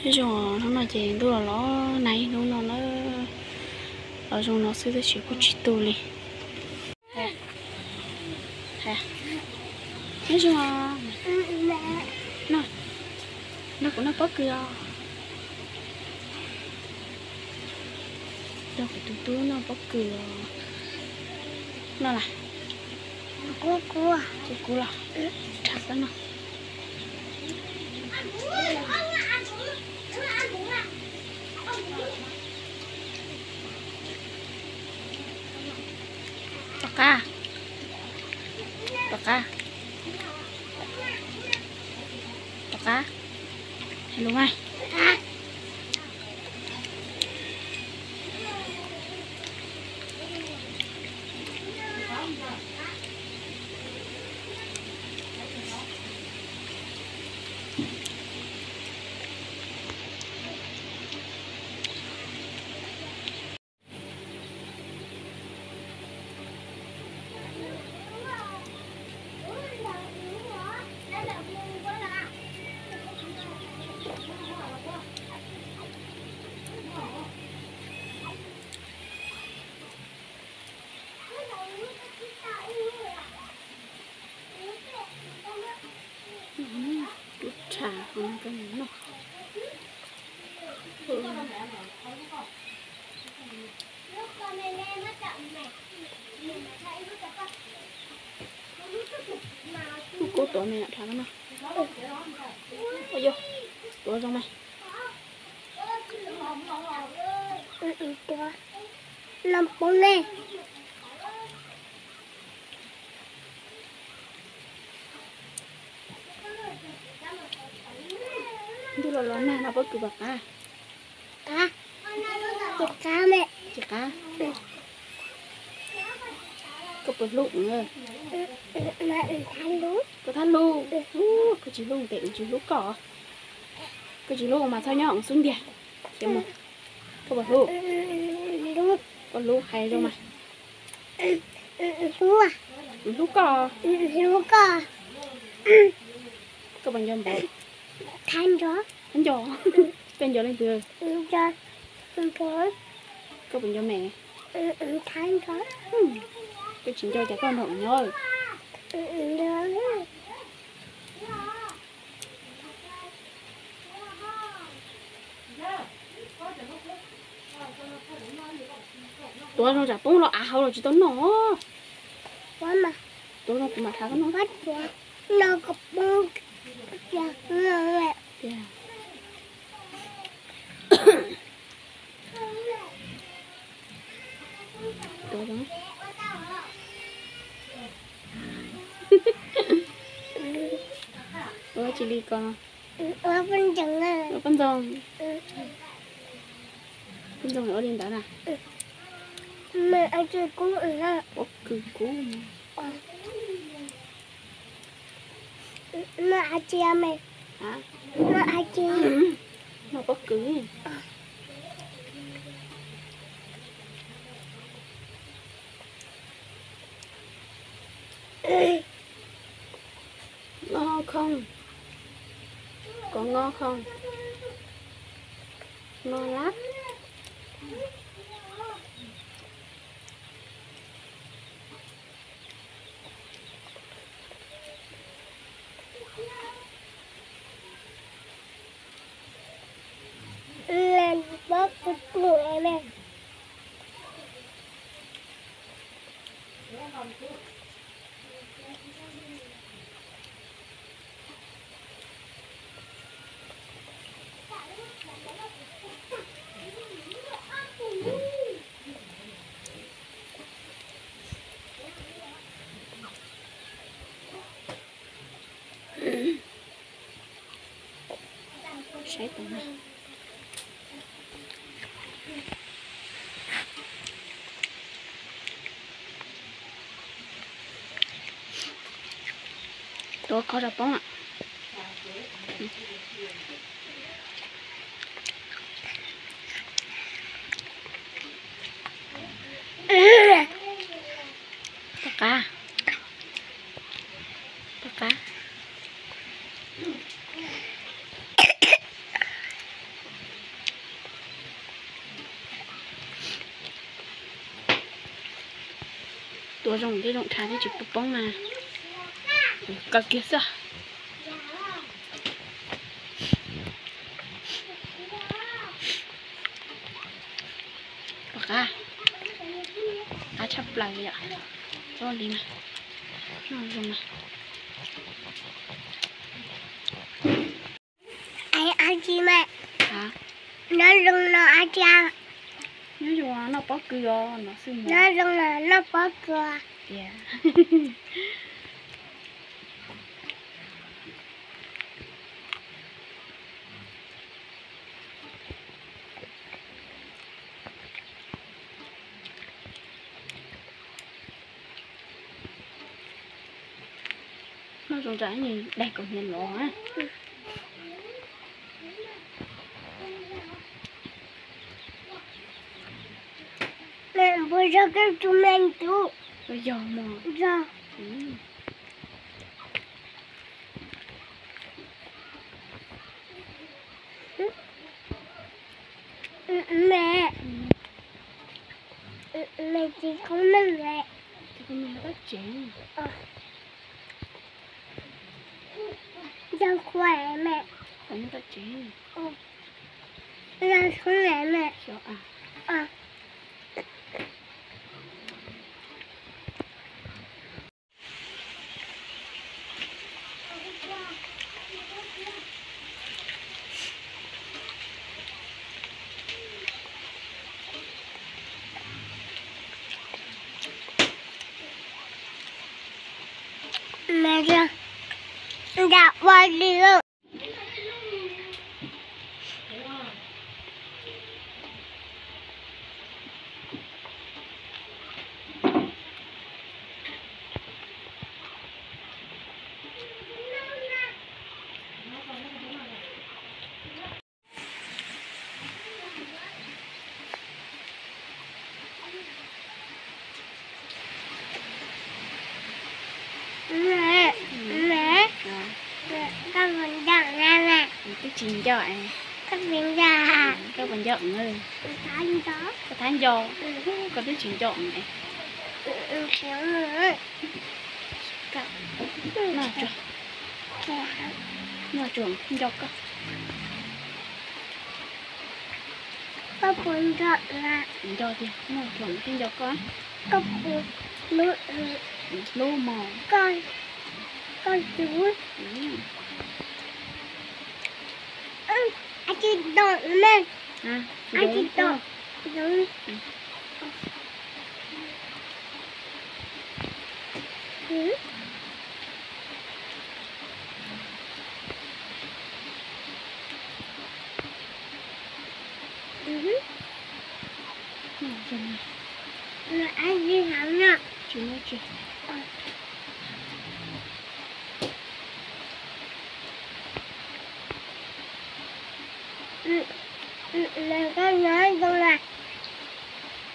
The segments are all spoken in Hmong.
Nyob zoo, hnub no ces ntuj los los nag ib hnub no na, los zoo no xwb tab sis kuj tsis tu li. Nyob zoo, noj, noj kuv noj pob kws os. Nrog kuv tus tub noj pob kws os. Noj las? Kub kub, kub kub los? Rhav tau noj. Tom qab, tom qab, tom qab, hais lus mas. Rub rhav no koj noj. Kuv tuav me nyuam rhav no. Ua yog, tuav zoo mas. Los poob ne. Ntuj los los nag no pob kws puas qab? Qab. Tsis qab me. Tsis qab. Koj puas hlub? Koj thab hlub. Koj tsis hlub ces kuv tsis hlub koj. Koj tsis hlub mas txhob nyob xub ntiag. Koj puas hlub? Koj hlub hais zoo mas. Kuv hlub koj. Koj puas nco npawg? Thab nco. Koj nco leej twg? Koj puas nco me? Koj tsis nco cas koj nrog nyob. Tuav zoo tsam poob los av hauv los tsis tau noj. Tuav zoo kuv mam rhav koj noj. Tuav zoo. Ua tsis li ko. Ua poj ntxoog. Poj ntxoog ua li ntawd na. Pob kws kub. Noj pob kws. Noj khoo. Koj noj khoo. Noj lab. Saib tau na. Tuav kho rau poob. Poj qab. Poj qab. Tua zoo thiab zoo tshaj thiab tsis poob poob na. Kaw kiag xwb. Qab, qab tshaj plaws li yom. Txhob li mas, noj zoo mas. Ab tsi mas, nyob zoo no ab tsi. Nyob zoo noj pob kws os no xwb. Nyob zoo no noj pob kws tiag. Noj zoo tsam daig kaus hniav los. Npua zog koj tus me tus. Yog mog. Yog. Me, me tsis kub me me. Tsis kub me tab tsev. Yog khuav me. Tab tsev. Yog khuav me me. Xyov a. Nram ua li. Koj puas nco? Koj puas nco? Koj thab nco, koj twb tsis nco. Noj tsuag, noj tsuag nco koj. Koj puas nco? Nco tiag, noj tsuag thiaj nco koj. Koj puas hlub, hlub mog. Koj, koj tus, a tsis tau me, a tsis tau.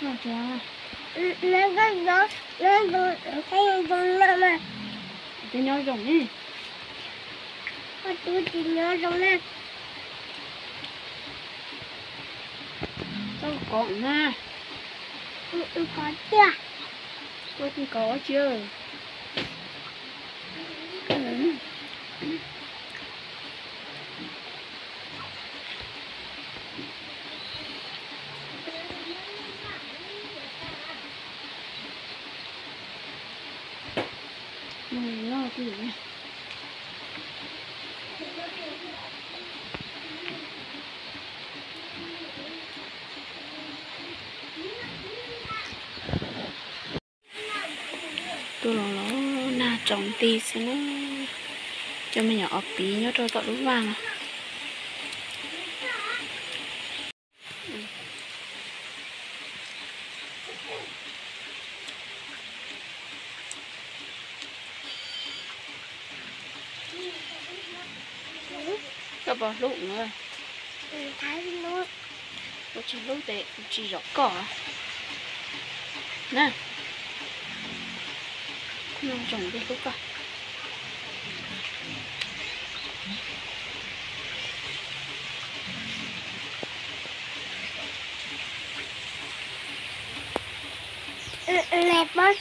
Noj tsuag, noj tsuag, noj tsuag, noj tsuag, noj mas. Twb nyob zoo ne. Koj twb tsis nyob zoo na. Koj kov na. Kov tiag. Koj kov tsi. Tuaj los los nag tsaus nti xwb na. Coj me nyuam ob piv nyob rau tom lub vaj no. Koj puas hlub? Kuv tsis hlub ces kuv tsis zov koj na. Nyob zoo, kuv hlub koj. Nws pom